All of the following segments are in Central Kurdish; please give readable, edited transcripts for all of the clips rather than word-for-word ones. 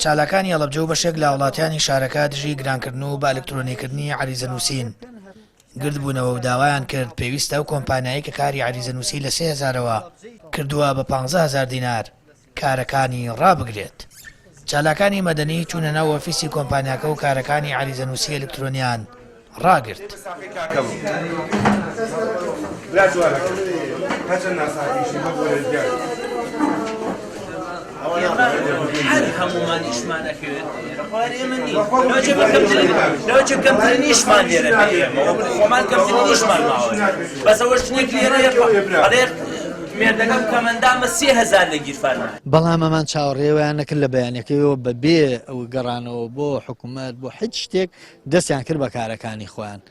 چالاکانی هەڵەبجە و بەشێک لە هاوڵاتیانی شارەکە دژی گرانکردن و بە ئەلکترۆنیکردنی عەریزەنووسین گردبوونەوە و داوایان کرد پێویستە ئەو کۆمپانیایەی کە کاری عەریزەنووسی لە 3000ەوە کردووە بە 15000 دینار کارەکانی ڕابگرێت. چالاکانی مەدەنی چوونە ناو ئۆفیسی کۆمپانیاکە و کارەکانی عەریزەنووسی ئەلکترۆنیان ڕاگرت. بەڵام ئەمان چاوەڕێوەیان نەکرد لە بەیانەکەیەوە بە بێ گەڕانەوە بۆ حکوومەت بۆ هیچ شتێک دەستیان کرد بە کارەکانی خۆیان.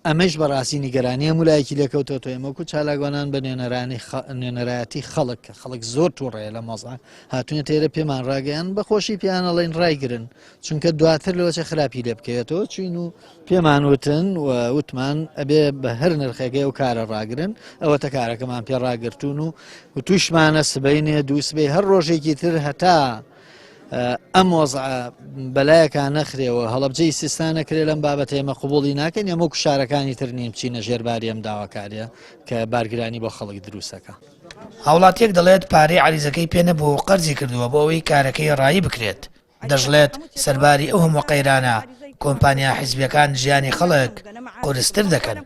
ئەمەیش بەڕاستی نیگەرانی هەموو لایەکی لێکەوتۆتەوە ئێمە وەکو چالاکوانان بە نوێنەرانی نوێنەرایەتی خەڵک کە خەڵک زۆر تووڕەیە لە مەزا هاتوونە تێرە پێمان ڕاگەیان بە خۆشی پێیان ئەڵێن ڕایگرن چونکە دواتر لەوەچە خراپی لێ بکەوێتەوە چوین و پێمان وتن و وتمان ئەبێ بە هەر نرخێکەی ئەو کارە ڕاگرن ئەوەتە کارەکەمان پێ ڕاگرتوون و وتوشمانە سبەینێ دووسبەی هەر ڕۆژێکی تر هەتا ئەم وەزعە بەلایەکا نەخرێ و هەڵەبجە ئیستیسنا نەکرێ لەم بابەتە ئێمە قبوڵی ناکەین ئێمە وەکو شارەکانی تر نین بچینە ژێر باری ئەم داواکاریە کە بارگرانی بۆ خەڵک دروستەکە. هاوڵاتیەک دەڵێت پارەی عەریزەکەی پێ نەبووە و قەرزی کردووە بۆ ئەوەی کارەکەی ڕایی بکرێت، دەشڵێت سەرباری ئەو هەموو قەیرانە کۆمپانیا حیزبیەکان ژیانی خەڵک قورستر دەکەن.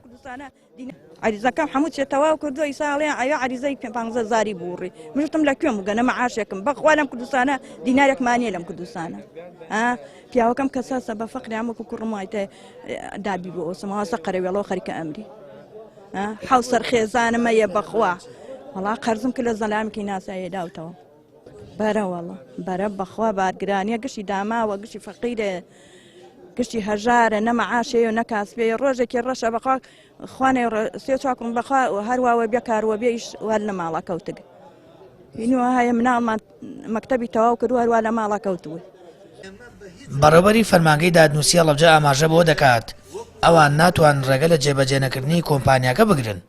عەریزەکەم هەموو چێ تەواو کردووە ئیسا ئەڵێ ئەوێ عەریزەی پێ پانزە زاری بوڕی من وتم لە کوێم بگەنە مەعاشێکم بەخوا لەم کوردستانە دینارێکمان نییە لەم کوردستانە ئا پیاوەکەم کەساسە بە فەقریان وەکو کوڕم وایتە دابی بۆ ئەوسم واسە قەرەوێڵەوە خەریکە ئەمری حەو سەر خێزانمە یە بەخوا وەڵا قەرزم کرد لە زەلامێکی ناسایە داوتەوە بەرە وەڵا بەرە بەخوا بارگرانیە گشتی داماوە گشتی فەقیرە گشتی هەژارە نە مەعاشەیە و نە کاسپەیە ڕۆژێکی ڕەشە بەخوا خوانێ سێ چاکم بەخوا هەرواوە بێ کاروە بێ ئیش وەر لە ماڵە کەوتگ هینوە هەیە مناڵمان مەکتەبی تەواو کرد هەروە لە ماڵە کەوتبوو. بەڕێوبەری فەرمانگەی دادنووسی هەڵەبجە ئاماژە بەوە دەکات، ئەوان ناتوانن ڕێگە لە جێبەجێنەکردنی کۆمپانیاکە بگرن،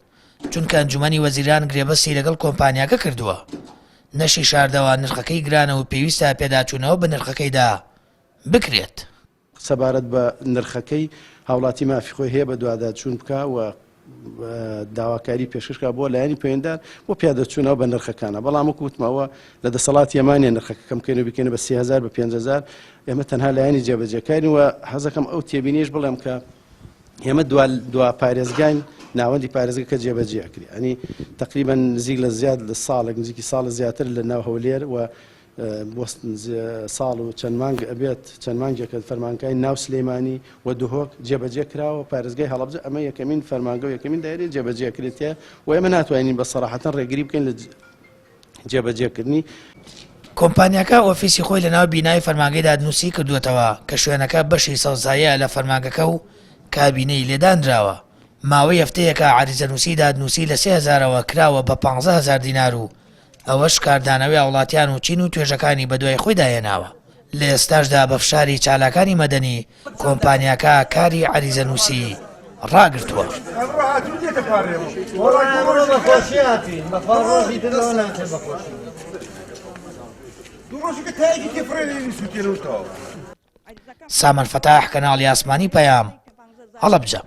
چونکە ئەنجومەنی وەزیران گرێبەستی لەگەڵ کۆمپانیاکە کردووە، نەشی شاردەوە نرخەکەی گرانە و پێویستە پێداچوونەوە بە نرخەکەیدا بکرێت. سەبارەت بە نرخەکەی، هاوڵاتی مافی خۆی هەیە بەدواداچوون بکا و داواکاری پێشکەش کا بۆ لایەنی پەیوەندیدار بۆ پیادەچوونەوە بە نرخەکانە، بەڵام وەکو وتم ئەوە لە دەسەڵاتی ئێمە نییە نرخەکە کەم بکەین و بیکەین بە 3000 بە 5000 ئێمە تەنها لایەنی جێبەجێکارین و حەزەکەم ئەو تێبینیش بڵێم کە ئێمە دوا دوا پارێزگاین ناوەندی پارێزگەکە جێبەجێ ئەکرێ ئەنی تقریبا نزیک لە زیاد لە ساڵێک نزیکی ساڵ زیاتر لە ناو هەولێر و بۆ ساڵ و چەند مانگ ئەبێت چەند مانگێکە فەرمانگای ناو سلەیمانی و دهۆک جێبەجێ کراوە پارێزگای هەڵەبجە ئەمە یەکەمین فەرمانگە و یەکەمین دایرەی جێبەجێ کرێتە و ئێمە ناتوانین بە سەراحەتەن ڕێگری بکەین لە جێبەجێکردنی. کۆمپانیاکە ئۆفیسی خۆی لەناو بینای فەرمانگەی دادنووسی کردووەتەوە کە شوێنەکە بەشی سەوزاییە لە فەرمانگەکە و کابینەی لێدانراوە. ماوەی هەفتەیەکە عەریزەنووسی دادنووسی لە سێ هەزارەوە کراوە بە 15 هەزار دینار و ئەوەش کاردانەوەی هاوڵاتیان و چین و توێژەکانی بەدوای خۆیدا هێناوە. لە ئێستاشدا بە فشاری چالاکانی مەدەنی، کۆمپانیاکە کاری عەریزەنووسی ڕاگرتووە. سامان فەتاح، کەناڵی ئاسمانی پەیام، هەڵەبجە.